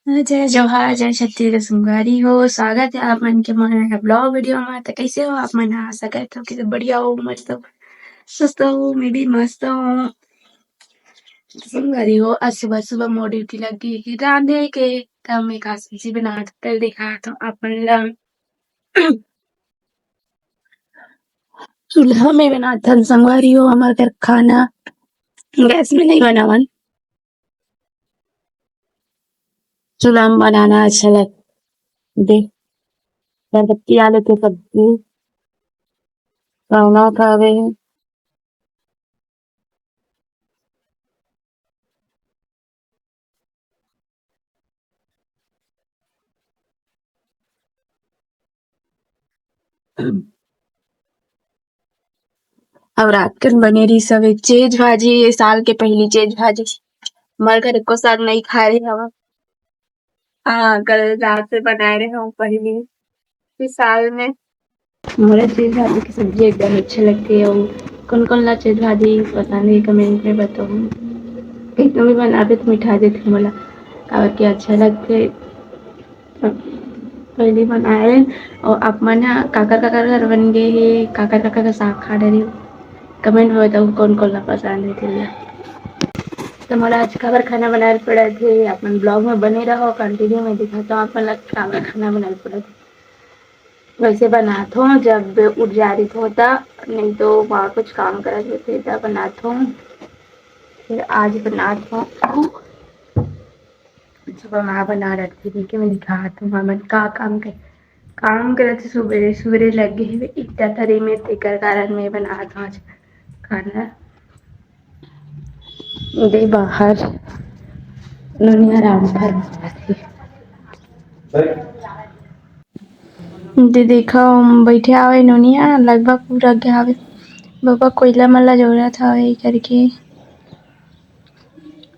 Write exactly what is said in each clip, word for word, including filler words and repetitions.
जय जोहार, जय छत्तीसगढ़ संगवारी हो। स्वागत हे आप मन के मोर नया vlog video मा। त कइसे हो आप मन ह? आशा करत हो कि सब बढ़िया हो, मस्त हो, स्वस्थ हो। मैं भी मस्त हो। संगवारी हो, आज सुबह सुबह मोर duty लग गे हे रांधे के, त मैं का सब्जी बनात हव तेला दिखात हव आप मन ला। चूल्हा में बनाथन संगवारी हो हमर घर खाना, gas में नहीं बनावन। चूल्हा में बनाना अच्छा लगथे। बरबट्टी आलू के सब्जी, कौना खावे। अउ रात कन बने रहिस हवे चेज भाजी, ये साल के पहली चेज भाजी। हमर घर एको साल नइ खाए रहे हवा। हाँ, कल रात में बनाए रहे हूँ पहली इस साल में। मोला चेज भाजी के सब्जी एकदम अच्छा लगथे। अउ कोन कोन ला चेज भाजी पसंद हे, comment में बताहू। कइसनो भी बनाबे त मिठा देथे मोला, काबर के अच्छा लगथे। पहली बनाए। अउ आप मन ह काकर काकर घर बन गे हे, काकर काकर का साग खा डरे, comment में बताहू कोन कोन ला पसंद हे तेला। त मोला आज काबर खाना बनाए ल पड़त हे, आप मन vlog में बने रहो, continue में दिखात हव आप मन ला काबर खाना बनाए ल पड़त हे। वैसे बनात हव जब उठ जा रही हो त, नहीं तो वहाँ कुछ काम करत होते त बनात हव। फिर आज बनात हव, सुबह माँ बना रखी थी कि मैं दिखात हव हमन का काम कर, काम करत हे सुबेरे सुबेरे लग गे हे ईटा तरी में, तेकर कारण मैं बनात हव आज खाना। दे बाहर नोनिया रामफल बनात हे। दे देखो, बइठे हावे नोनिया, लगभग पूरा गे हावे। बबा कोइला मन ला जोरत हावे करके।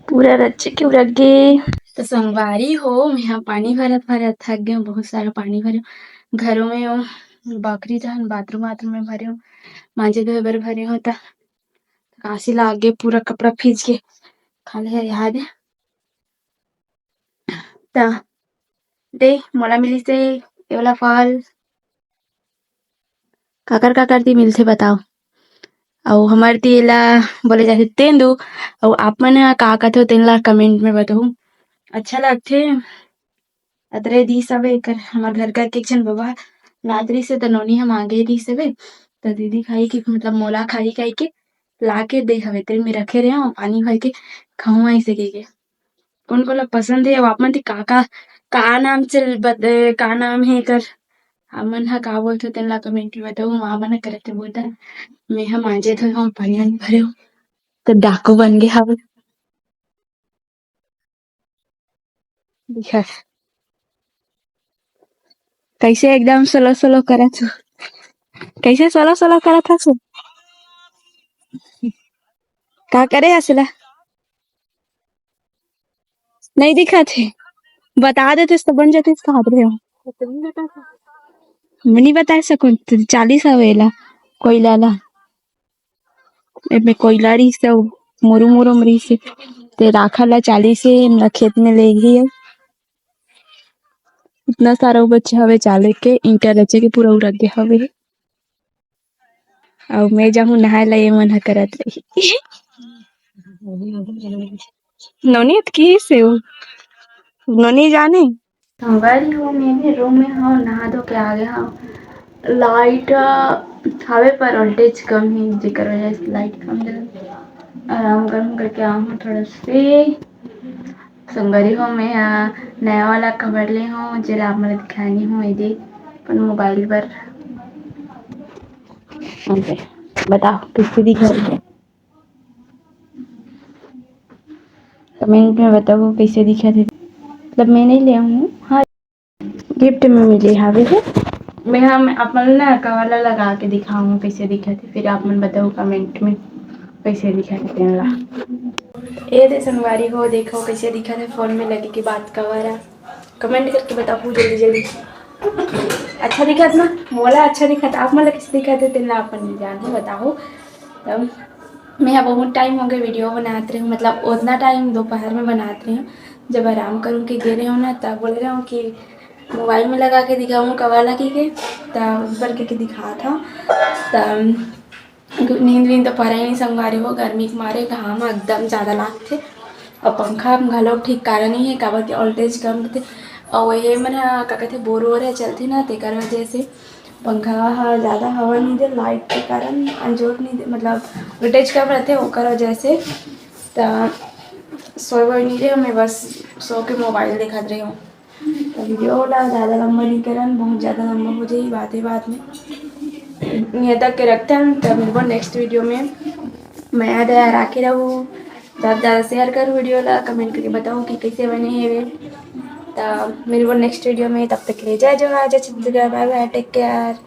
पूरा रच्चे के उरग गे। त संगवारी हो, मेहा पानी भरत भरत थक गेंव, बहुत सारा पानी भरे घरों में। ओ बकरी जहन bathroom वाथरूम में भरे हो, मांजे धोए बर भरे हो, त कांसी लाग गे, पूरा कपड़ा भीज के खाली हे याद। त दे मोला मिलिस हे ये वाला फल। काकर काकर ती मिलथे बताओ। अउ हमर ती एला बोले जाथे तेंदू। अउ आप मन ह का कथो तेन ला comment में बताहू। अच्छा लगथे। अतरे दिस हवे एकर, हमर घर का एक झन बबा लात रिहिस हे, त नोनी ह मांगे रिहिस हवे, त दीदी खाई के, मतलब मोला खाई खाई के ला के दे हवे, तेन में रखे रहे हव, पानी भर के खाहूं ऐसे कहिके। कोन कोन ला पसंद हे, अउ आप मन ती का का, का नाम से बत-, का नाम हे एकर, हमन ह का बोलथो तेन ला comment में बताहू। माँ मन ह करत हे बोलता, मैं ह मांजे धोए हव, पानी वानी भरे हव, त डाकू बन गे हवे। दिखा कैसे एकदम slow slow करत हो, कैसे slow slow करत हस? का करे हस ला? नहीं दिखत हे, बता देते त बन जाते, कहा रहे हो? मैं नहीं बता सकूं, त चालीस हवे ला, कोइला ला। एमे कोइला रिहिस हे, अउ मुरुम मुरुम रिहिस हे, ते राखा ला चालीस हे, एमला खेत में ले गे हे। इतना सारा बच्चे हवे चाले के, ईंटा रचे के पूरा उरग गे हवे। अउ मैं जाहूं नहाए ला, ये मन ह करत रही। नोनी त की से हो? नोनी जाने? संगवारी हो, मैं भी room में हव, नहा धो के आ गे हव। Light, अ, हवे पर voltage कम हे, जेकर वजह से light कम जलत। आराम गरम करके आ हूं थोड़ा से। संगवारी हो, मैं, अ, नया वाला cover ले हव, जेला आप मन ल दिखाए नइ हव, ये दे अपन mobile पर। बताओ, कइसे दिखत हे? Comment में बताओ, कइसे दिखत हे? मतलब, मैं नइ ले हव। हाँ, gift में मिले हावे हे। मैं, हम अपन ना cover ला लगा के दिखाहूं, कइसे दिखत हे, फिर आप मन बताओ comment में, कइसे दिखत हे तेन ला। ए दे संगवारी हो, देखो कइसे दिखत हे phone में लगे के बाद cover ह। Comment करके बताओ जल्दी जल्दी। अच्छा दिखत ना? मोला अच्छा दिखत, आप मन ला कइसे दिखत हे, तेन ला अपन जान हो, बताओ। तब मैं ह बहुत time हो गे video बनात रहे हव, मतलब, ओतना time दोपहर में बनात रहे हव, जब आराम करूँ के गे रहे हूँ ना, तब बोले रहे हूँ कि मोबाइल में लगा के दिखाऊँ कवा लगी के, तब ऊपर के, के दिखा था। तब नींद वींद तो परा ही नहीं संगवारी हो, गर्मी के मारे घाम एकदम ज़्यादा लागथे। और पंखा घलो ठीक कारण नहीं है, काबर के वोल्टेज कम थे। और ये मन हा, का कहते, बोर हो रहे चलते ना, तेकर वजह से पंखा हा ज़्यादा हवा नहीं दे, लाइट के कारण अंजोर नहीं दे, मतलब वोल्टेज कम रहते, ओकर वजह से। त सोए वोए नहीं रहे, मैं बस सो के मोबाइल देखत रहे हूँ। तो वीडियो ला ज़्यादा लंबा नहीं करन, बहुत ज़्यादा लंबा हो जाई बातें बात में। ये तक के रखते हैं, तब मिलबो नेक्स्ट वीडियो में। मया दया राखे रहू, ज़्यादा ज़्यादा शेयर करू वीडियो ला, कमेंट करके बताओ कि कैसे बने हे वे। तब मिलबो नेक्स्ट वीडियो में, तब तक के लिए जय जोहार, जय छत्तीसगढ़, बाय बाय, टेक केयर।